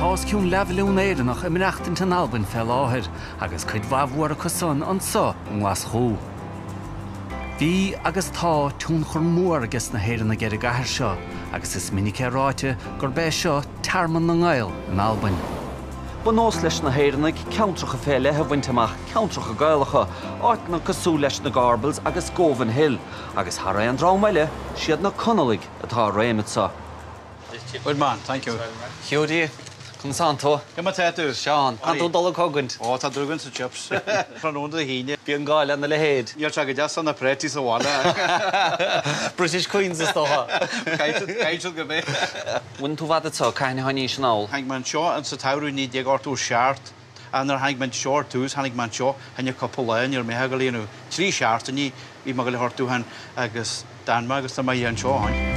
Tá os cionn leathmhilliún Éireannach ag maireachtaint in Albain fé láthair, agus cuid mhaith mhór acu san anso i nGlaschú. Bhí, agus tá, tionchar mór ages na hÉireannaigh ar an gcathair seo, agus is minic é ráite gurb é seo tearmann na nGael in Albain. Ba nós leis na hÉireannaigh ceantracha fé leith a bhaint amach, ceantracha Gaelacha, áiteanna cosúil leis na Gorbals agus Govanhill, agus thar aon dream eile, siad na Conallaigh atá i réim anso. Good man, thank you. Hiúdaí, conas tánn tú? Cad é mar tá tú? Seán, tánn tú ag dul ag cogaint? Ó, tá dul sa chips. Tráthnóna Dé hAoine. Bíonn gá lena leithéid. Níl sé go deas na préataí sa bhaile. British Queens is dócha. Caithfidh siad go mbeidh. Bhfuil tú i bhfad anseo, cathain a tháinís anall? Tháinig mé anseo insa tsamhradh 1987. Ach nuair a tháinig mé anseo ar tús, tháinig mé anseo, tháinig cúpla lá, ní raibh mé ag dul a dhéanamh. Trí seachtainí bhí mé ag dul a thortú féin agus d'fhan mé agus tá mé anseo ó shin.